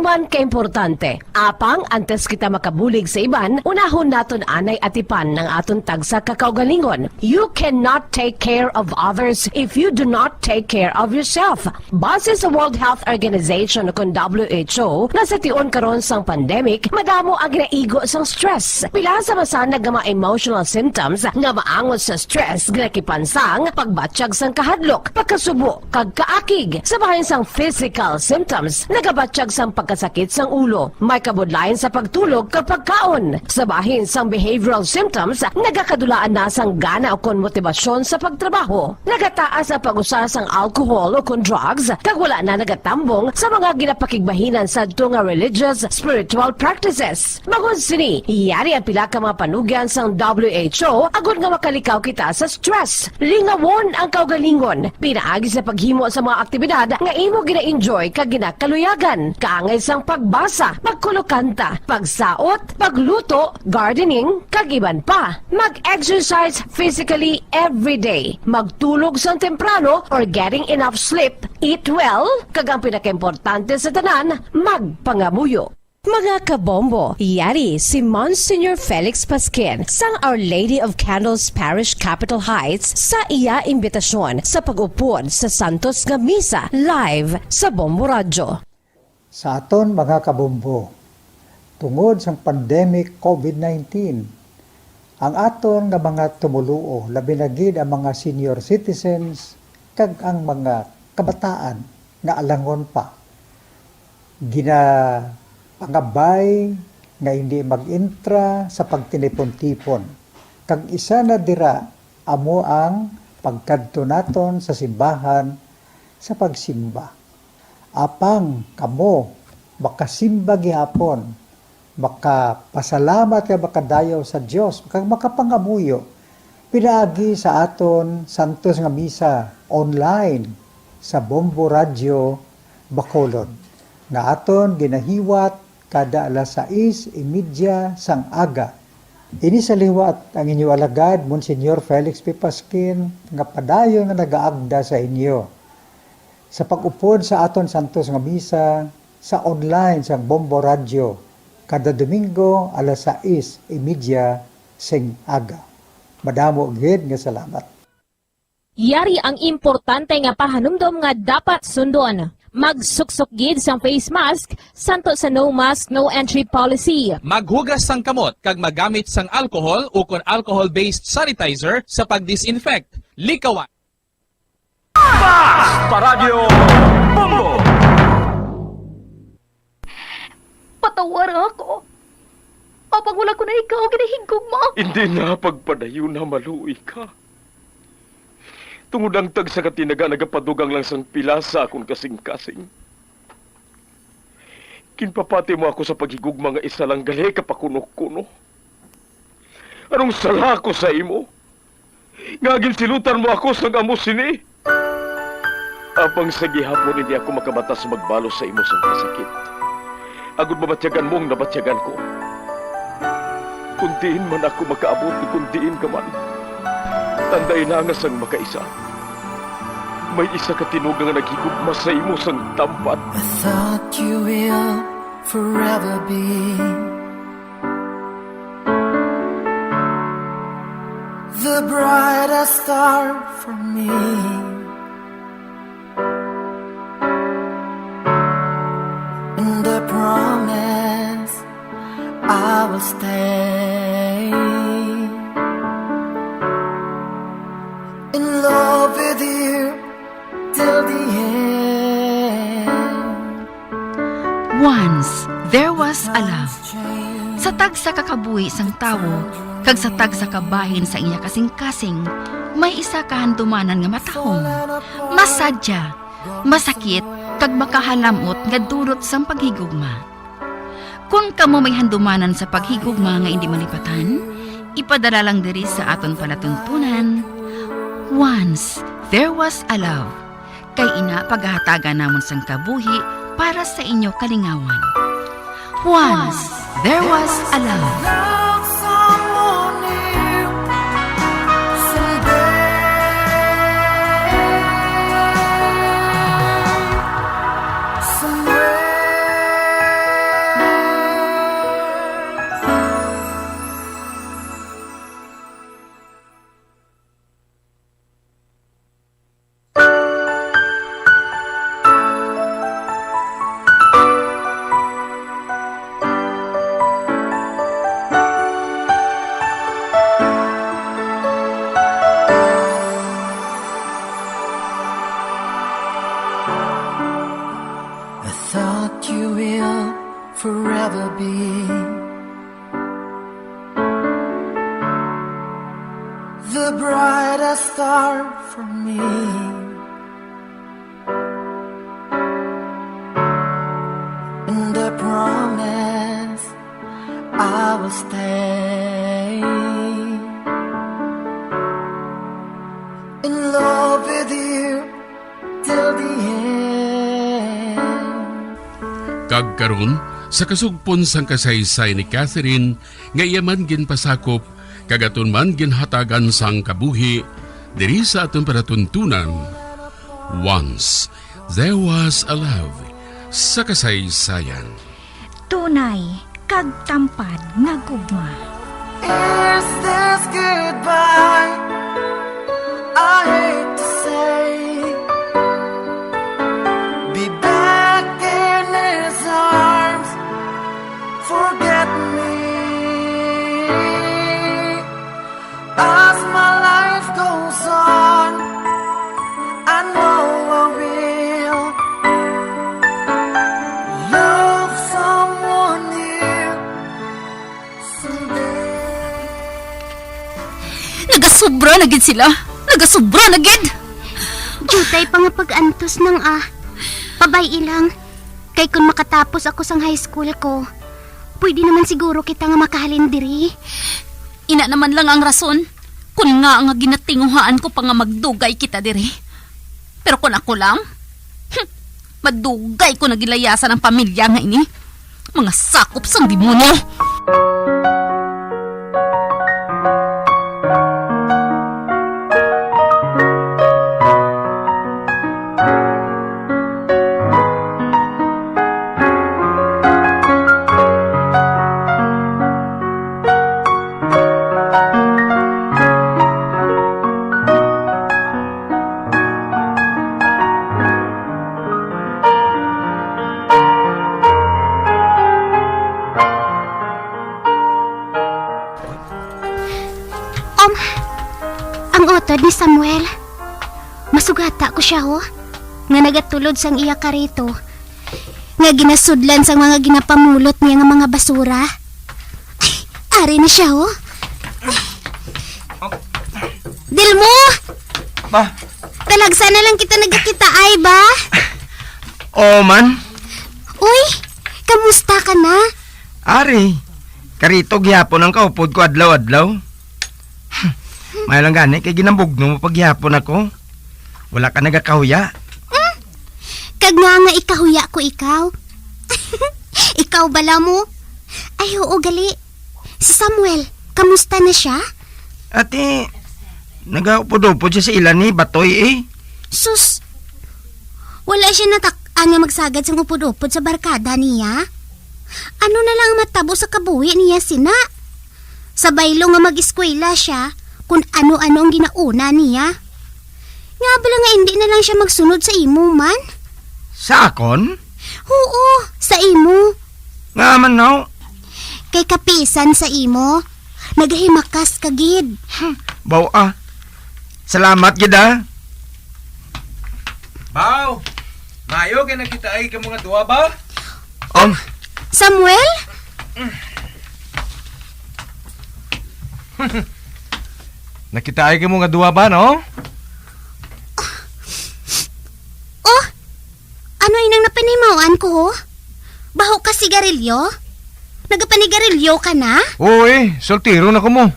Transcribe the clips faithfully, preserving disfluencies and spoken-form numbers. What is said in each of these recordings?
Atipan ka importante. Apang antes kita makabulig sa iban, unahon naton anay atipan ang aton tagsa ka kaugalingon. You cannot take care of others if you do not take care of yourself. Base sa World Health Organization o kon W H O, nga sa tion karon sang pandemic, madamo ang ginaigo sang stress. Pila sa masanag nga mga emotional symptoms nga maangot sa stress ginakipan sang pagbatyag sang kahadlok, pagkasubo, kag kaakig. Sa bahin sang physical symptoms, nagabatyag sang pagkasakit sang ulo, may kabudlayan sa pagtulog kag pagkaon. Sa bahin sang behavioral symptoms, nagakadulaan na sang gana ukon motibasyon sa pagtrabaho. Nagataas ang pag-usa sang alcohol ukon drugs, kag wala na nagatambong sa mga ginapakigbahinan sadto nga religious, spiritual practices. Bangod sini, yari ang pila ka mga panugyan sang W H O agod nga makalikaw kita sa stress. Lingawon ang kaugalingon pinaagi sa paghimo sa mga aktibidad nga imo gina-enjoy kag ginakaluyagan, kaangay sang pagbasa, pagkulokanta, pagsaot, pagluto, gardening, kag iban pa. Mag-exercise physically every day. Magtulog sang temprano or getting enough sleep. Eat well, kag ang pinakaimportante sa tanan, magpangamuyo. Mga kabombo, yari si Monsignor Felix Pasquin sang Our Lady of Candles Parish, Capitol Heights, sa iya imbitasyon sa pag-upod sa Santos nga Misa live sa Bombo Radyo. Sa aton mga kabombo, tungod sang pandemic covid nineteen, ang aton nga mga tumoluo, labi na gid ang mga senior citizens kag ang mga kabataan nga alangon pa, ginapangabay nga hindi mag-intra sa pagtinipon-tipon. Kag isa na dira amo ang pagkadto naton sa simbahan sa pagsimba. Apang kamo makasimba gihapon, makapasalamat kag makadayaw sa Dios, kag makapangamuyo pinaagi sa aton santos nga misa online sa Bombo Radyo Bacolod, nga aton ginahiwat kada alas sais y media sang aga. Ini sa liwat ang inyo alagad, Monsignor Felix P. Pasquin, nga padayon nga nagaagda sa inyo sa pag-upod sa aton santos nga misa sa online sang Bombo Radyo kada Domingo alas sais y media sing aga. Madamo gid nga salamat. Yari ang importante nga pahanumdom nga dapat sundon. Magsuksok gid sang face mask, santo sa no mask, no entry policy. Maghugas sang kamot kag magamit sang alcohol ukon alcohol-based sanitizer sa pag-disinfect. Likawan. Basta Radyo Bombo! Patawara ako. Apang wala ko na ikaw ginahigugma. Hindi na pagpadayon na maluoy ka. Tungod ang tagsa ka tinaga nagapadugang lang sang pila sa akon kasing-kasing. Ginpapati mo ako sa paghigugma nga isa lang gali ka pakuno-kuno. Anong sala ko sa imo? Nga ginsilutan mo ako sang amo sini? Apang sa gihapon hindi ako makamatas magbalos sa imo sang kasakit, agud mabatyagan mo ang nabatyagan ko. Kun diin man ako makaabot, kun diin ka man, tandai na nga sang makaisa, may isa ka tinuga nga naghigugma sa imo sang tampat. I thought you will forever be the brightest star for me. And I promise I will stay in love with you till the end. Once, there was a love. Sa tagsa ka kabuhi sang tawo, kag sa tagsa ka bahin sa iya kasing-kasing, may isa ka handumanan nga matahom, masadya, masakit, kag makahalamot nga dulot sang paghigugma. Kon kamo may handumanan sa paghigugma nga indi malipatan, ipadala lang diri sa aton palatuntunan. Once, there was a love. Kay ina pagahatagan namon sang kabuhi para sa inyo kalingawan. Once, there was a love. You will forever be the brightest star for me. And I promise I will stay in love with you till the end. Kag karon, sa kasugpon sang kasaysay ni Catherine, nga iya man ginpasakop, kag aton man ginhatagan sang kabuhi, diri sa aton palatuntunan, Once There Was a Love sa kasaysayan. Tunay kag tampad nga gugma. Is this goodbye? I hate to say. Be back in his arms. Forget me. As my life goes on, I know I will love someone new someday. Nagasubra na gid sila. Nagasubra na gid. Diutay pa nga pag-antos nang, ah. Pabay-i lang. Kay kun makatapos ako sang high school ko, pwede naman siguro kita nga makahalin diri. Ina naman lang ang rason kun ngaa nga ginatinguhaan ko pa nga magdugay kita diri. Pero kun ako lang, hmm, madugay ko na gilayasan ang pamilya nga ini. Mga sakop sang demonyo! Um, ang utod ni Samuel. Masugata ko sia, ho, nga nagatulod sang iya karito, nga ginasudlan sang mga ginapamulot niya nga mga basura. Ay, ari na sia, ho. Dilmo! Ba? Talagsa na lang kita nagkakitaay, ba? Oo man. Uy, kamusta ka na? Ari, karito gihapon ang kaupod ko adlaw-adlaw. May lang gani kay ginambugno mo pa gihapon ako. Wala ka nagakahuya. Hmm? Kag nga nga ikahuya ko ikaw. Ikaw bala mo? Ay, oo, gali. Si Samuel, kamusta na sia? Ati, nagaupod-upod siya sa ila ni Batoy, eh. Sus, wala siya natak-an nga magsagad sang upod-upod sa barkada niya. Ano na lang ang matabo sa kabuhi niya sina? Sa baylo nga mag-eskwela siya, kun ano-ano ang ginauna niya. Nga bala nga indi na lang siya magsunod sa imo man? Sa akon? Huo, sa imo. Nga man, no? Kay kapisan sa imo, nagahimakas ka gid. Hmm, baw, ah. Salamat gid, ah. Baw, maayo kay nakitaay ka mga duha ba? Um, Samuel? Nakitaay ka mga duha ba, no? Oh, ano inang napanimawan ko, ho? Baho ka sigarilyo? Nagapanigarilyo ka na? Oo, eh. Soltero na ko mo.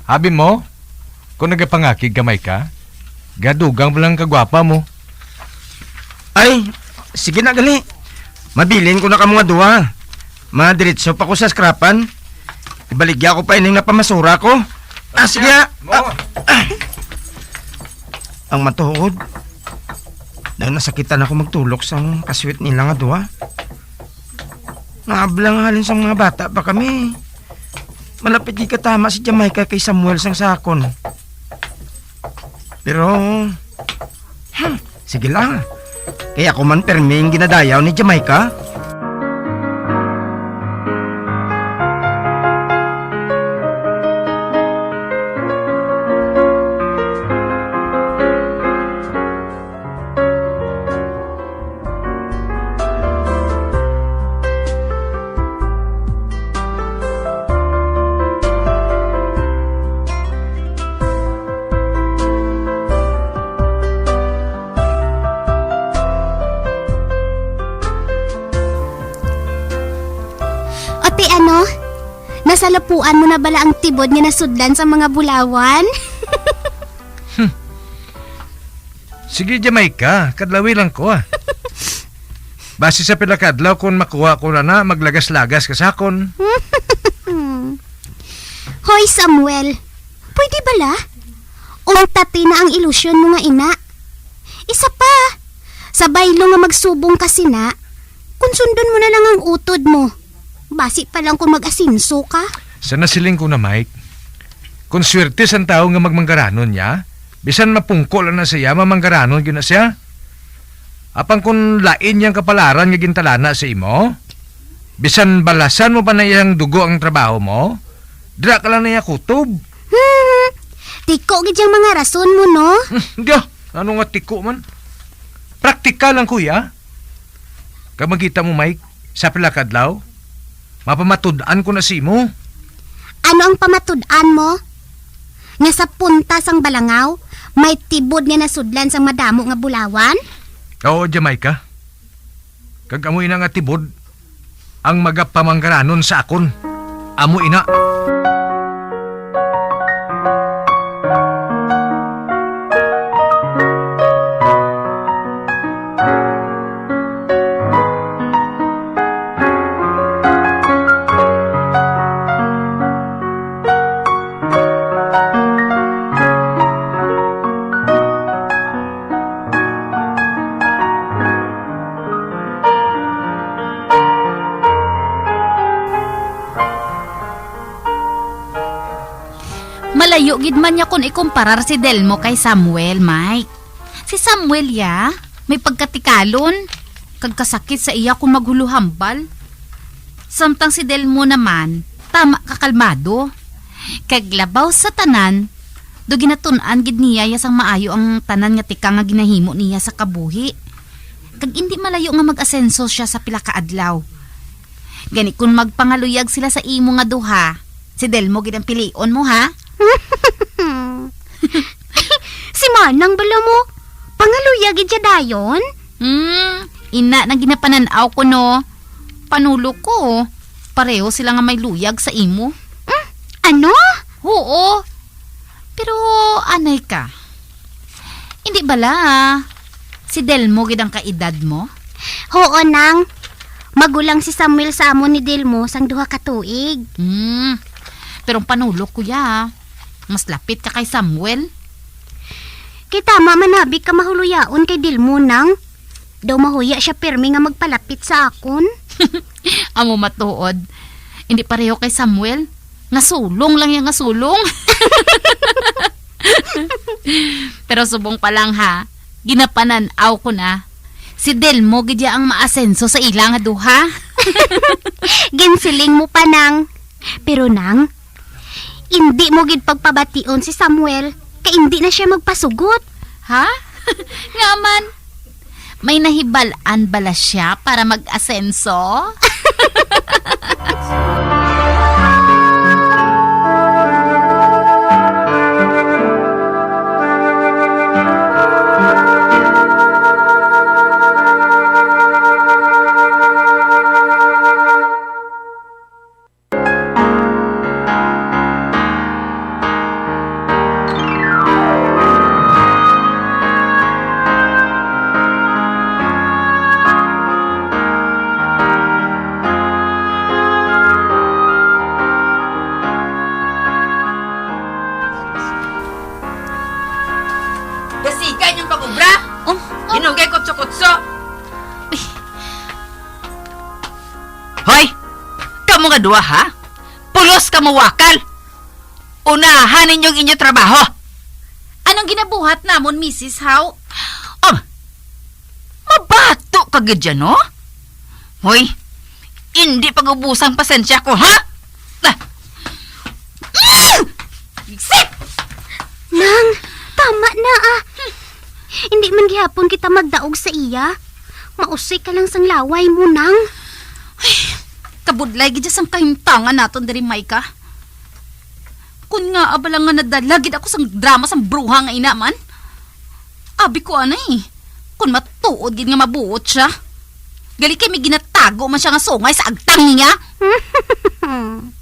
Abi mo, kung nagapangakig gamay ka, gadugang pa lang kagwapa mo. Ay, sige na gali. Mabilin ko na kamo nga duha. Madiretso pa ko sa skrapan. Ibaligya ko pa ining napamasura ko. Ah, sige, ah. Mo. Ah, ah. Ang matuod, daw nasakitan ako magtulok sang kaswit nila nga duha. Naabla nga halin sang mga bata pa kami. Malapit gid katama si Jamaica kay Samuel sang sakon. Pero, hmm, sige lang. Kay ako man permi ang ginadayaw ni Jamaica. Ti ano? Nasalapuan mo na bala ang tibod nga nasudlan sa mga bulawan? Sige, Jamaica, kadlawi lang ko, ah. Basi sa pila ka adlaw, kung makuha ko na na, maglagas-lagas ka sa akon. Hoy, Samuel, pwede bala? Untati na ang ilusyon mo nga ina. Isa pa, sa baylo nga magsubong ka sina, kung sundon mo na lang ang utod mo, basi pa lang kung mag-asenso ka. Sa nasiling ko na, Mike, kung swerte sang tawo nga magmanggaranon niya, bisan mapungko lang na siya, mamanggaranon gyud na siya. Apan kung lain yang kapalaran nga gintalana sa imo, bisan balasan mo pa na iyang dugo ang trabaho mo, dira ka lang na iya kutob. Hmm, tiko gid yang mga rason mo, no? Hmm, diya, ano nga tiko man? Praktikal lang, kuya. Kag magkita mo, Mike, sa pila ka adlaw, mapamatud-an ko na sa imo. Ano ang pamatud-an mo? Nga sa punta sang balangaw, may tibod nga nasudlan sang madamo nga bulawan? Oo, Jamaica. Kag amo ina nga tibod ang magapamanggaranon sa akon. Amo ina. Malayo gid man niya kon ikumparar si Delmo kay Samuel, Mike. Si Samuel, ya, may pagkatikalon, kag kasakit sa iya kon maghuluhambal. Samtang si Delmo naman, tama ka kalmado. Kag labaw sa tanan, do ginatun-an gid niya ya sang maayo ang tanan nga tikang nga ginahimo niya sa kabuhi. Kag indi malayo nga mag-asenso siya sa pila ka adlaw. Gani, kon magpangaluyag sila sa imo nga duha, si Delmo gid ang pilion mo, ha? Si Manang bala mo, pangaluyag gid siya dayon? Hmm, ina nang ginapanan-aw ko, no. Panulok ko, pareho sila nga may luyag sa imo. Hmm? Ano? Oo. Pero anay ka. Hindi bala, ah. Si Delmo gid ang kaedad mo? Huo, Nang. Magulang si Samuel sa amon ni Delmo sang duha ka tuig. Hmm. Pero ang panulok, kuya, ah. Mas lapit ka kay Samuel. Kay tama man abi ka mahuloyaon kay Delmo, Nang. Daw mahuya siya pirmi nga magpalapit sa akon. Amo matuod. Hindi pareho kay Samuel. Nga sulong lang yang nga sulong. Pero subong pa lang, ha. Ginapanan-aw ko na. Si Delmo gid ya ang maasenso sa ila nga duha. Ginsiling mo pa, Nang. Pero, Nang, indi mo gid pagpabation si Samuel, kay indi na siya magpasugot. Ha? Nga man, may nahibal-an bala siya para mag-asenso? Gasiga inyong pag-obra! Oh, oh. Hinugay kutso-kutso! Hoy! Kamo nga duha, ha? Pulos ka mawakal! Unahan ninyo ang inyo trabaho! Anong ginabuhat namon, Misis Haw? Oh, mabato ka gid dyan, no? Hoy, hindi pag-ubusang pasensya ko, ha? Ah! Mm! Sit! Nang, tama na, ah. Hindi man gihapon kita magdaog sa iya. Mausik ka lang sang laway mo, Nang. Ay, kabudlay gid sang kahimtangan naton diri, Micah. Kun nga abala nga nadala gid ako sang drama sang bruha nga ina man. Abi ko anay, kun matuod gid nga mabuot siya. Gali kay may ginatago man siya nga sungay sa agtang niya. Mm.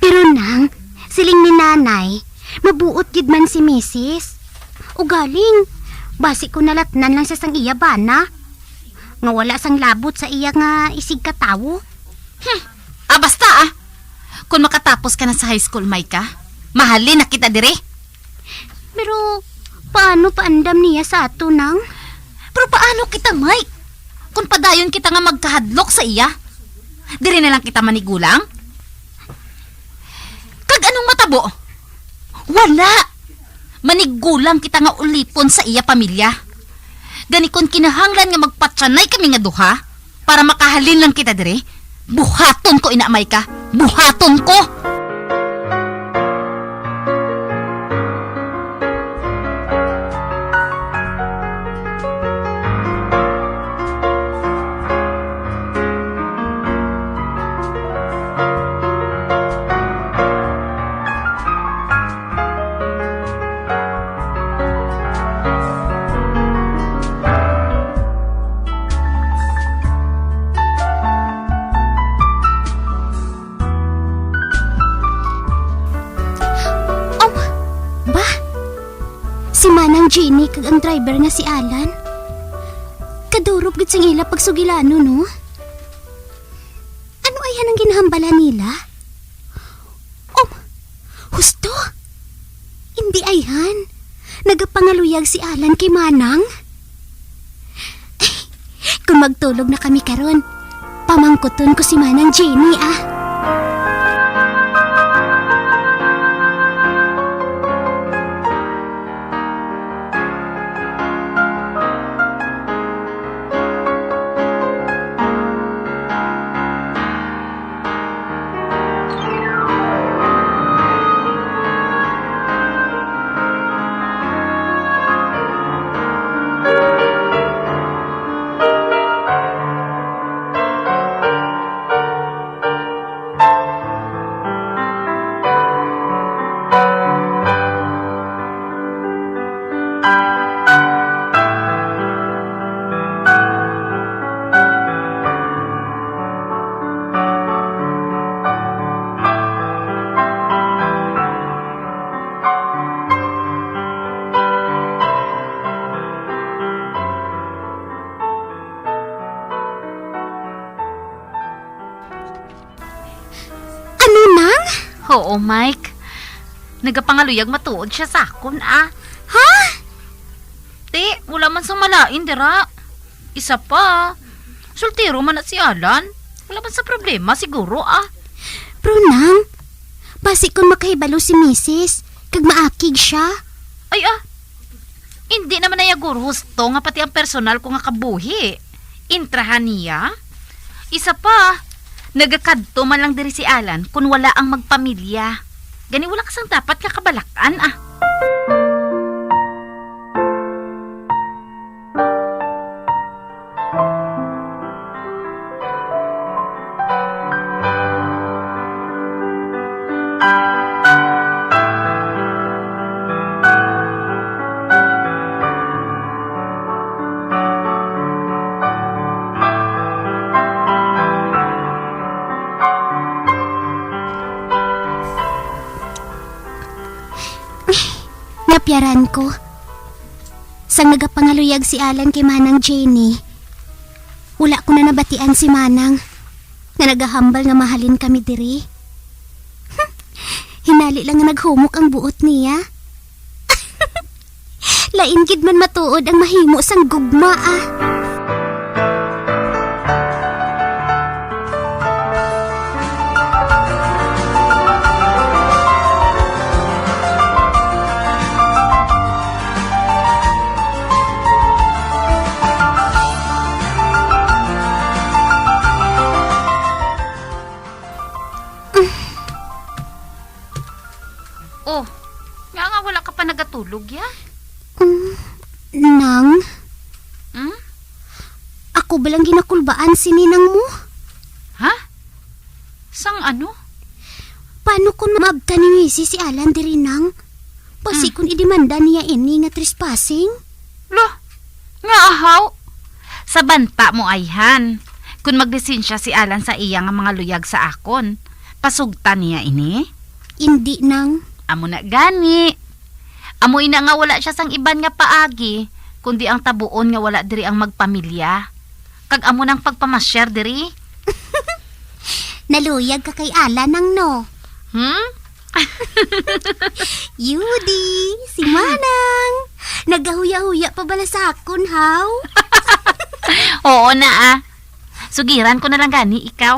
Pero, Nang, siling ni Nanay, mabuot gid man si Misis. Ugaling, basi ko nalatnan lang siya sang iya bana, nga wala sang labot sa iya nga isigkatawo. Hmm. Ah, basta, ah. Kung makatapos ka na sa high school, Micah, mahalin na kita diri. Pero paano paandam niya sa ato, Nang? Pero paano kita, Mike? Kung padayon kita nga magkahadlok sa iya, diri na lang kita manigulang? Kag anong matabo? Wala! Manigulang kita nga ulipon sa iya pamilya. Gani, kon kinahanglan nga magpatyanay kami nga duha para makahalin lang kita diri, buhaton ko ina, Micah. Buhaton ko! Oh, ba? Si Manang Jenny kag ang driver nga si Alan. Kadurop gid sing ila pagsugilanon, no? Ano ayhan ang ginahambala nila? Um, husto? Indi ayhan. Nagapangaluyag si Alan kay Manang. Kung magtulog na kami karon, pamangkuton ko si Manang Jenny, ah. Ano, Nang? Oo, Mike. Nagapangaluyag matuod siya sa akon, ah. Ha? Ti, wala man sang malain dira. Isa pa, soltero man na si Alan. Wala man sa problema siguro, ah. Pero, Nang, basi kung makahibalo si Misis, kag maakig siya. Ay, ah. Hindi naman na iya guro husto nga pati ang personal ko nga kabuhi intrahan niya. Isa pa, nagakadto man lang diri si Alan kun wala ang magpamilya. Gani wala ka sang dapat nga kabalak-an, ah. Napiaran ko. Sang nagapangaluyag si Alan kay Manang Jenny, wala ko na nabatian si Manang nga nagahambal nga mahalin kami diri. Hinali lang nga naghumok ang buot niya. Lain gid man matuod ang mahimo sang gugma, ah. Oh, nga nga wala ka pa nagatulog, ya? Mm, Nang, Hmm? Ako ba lang ginakulbaan si Ninang mo? Ha? Sang ano? Paano kung maabtan ni Missy si Alan diri, Nang? Basi Hmm. kung idemanda niya ini nga trespassing? Lo, nga ahaw? Sa banta mo, ayhan. Kon maglisensya si Alan sa iya nga mga luyag sa akon, pasugtan niya ini? Indi, Nang. Amo na gani. Amo ina nga wala siya sang iban nga paagi, kundi ang tabuon nga wala diri ang magpamilya. Kag amo nang pagpamasyar diri. Naluyag ka kay Alan, Nang, no? Hmm? Yudi, si Manang. Nagahuya-huya pa bala sa akon, haw? Oo na, ah. Sugiran ko na lang gani ikaw.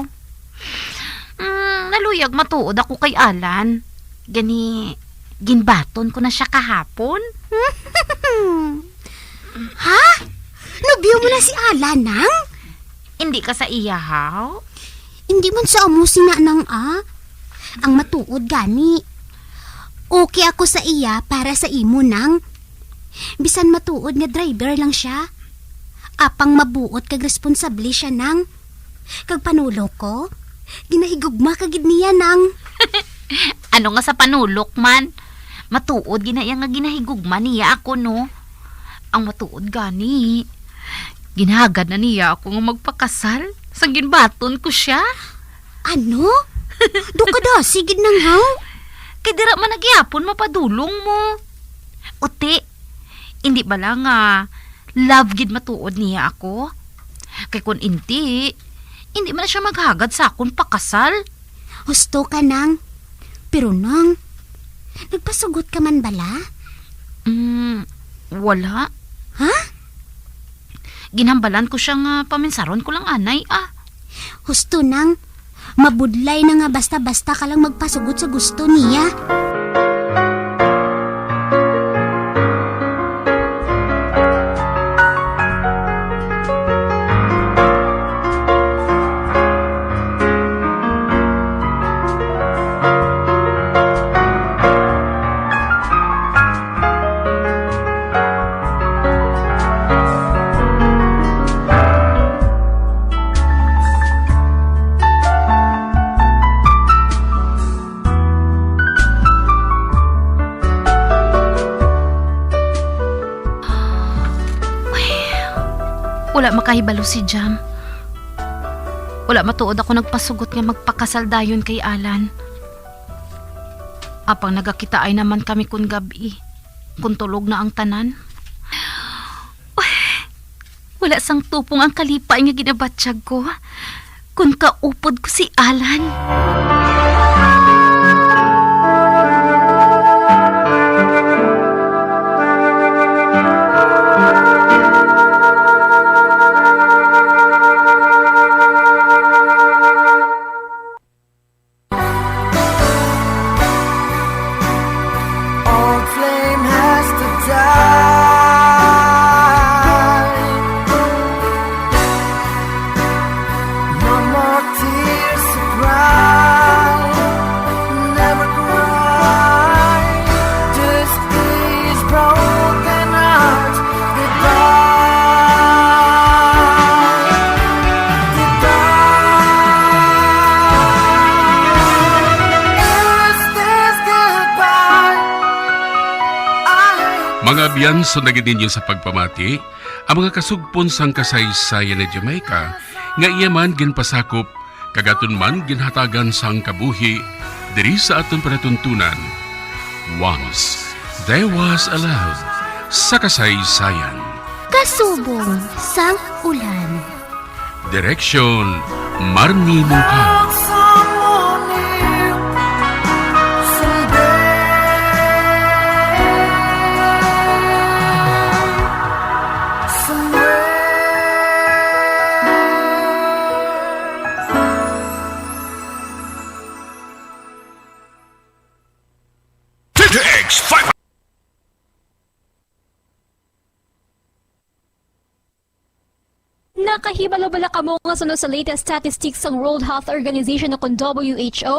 Mm, naluyag matuod ako kay Alan. Gani, ginbaton ko na siya kahapon. Ha? Nobyo mo na si Alan, Nang? Hindi ka sa iya, haw? Hindi man sa amo sina, Nang, ah. Ang matuod gani, okay ako sa iya para sa imo, Nang. Bisan matuod nga driver lang siya, apang mabuot kag responsable siya, Nang. Kag panulok ko, ginahigugma ka gid niya, Nang. Ano nga sa panulok man? Matuod gid na iya nga ginahigugma niya ako, no? Ang matuod gani, ginahagad na niya ako nga magpakasal sang ginbaton ko siya. Ano? Do ka dasi gid, Nang, haw? Kay dira man na gihapon mapadulong mo. Uti, indi bala nga love gid matuod niya ako? Kay kon indi, indi man na siya maghagad sa akon pakasal. Husto ka, Nang. Pero, Nang, nagpasugot ka man bala? Mm, wala. Ha? Ginhambalan ko siya nga paminsaron ko lang anay, ah. Husto, Nang. Mabudlay na nga basta-basta ka lang magpasugot sa gusto niya. Wala makahibalo si Jam. Wala matuod ako nagpasugot nga magpakasal dayon kay Alan. Apang nagakitaay naman kami kun gab-i, kun tulog na ang tanan. Wala sang tupong ang kalipay nga ginabatyag ko kun kaupod ko si Alan. Old flame has to die. No more tears to cry. Never cry. Just these broken hearts. Goodbye. Goodbye. Is this goodbye? I Mga abyan, sundagin ninyo sa pagpamati ang mga kasugpon sang kasaysayan ni Jamaica nga iya man ginpasakop kag aton man ginhatagan sang kabuhi diri sa aton palatuntunan. Once There Was a Love sa kasaysayan. Kasubong sang ulan. Direksyon, Marnie Mungkal. Nakahibalo bala kamo nga suno sa latest statistics sang World Health Organization o kon W H O?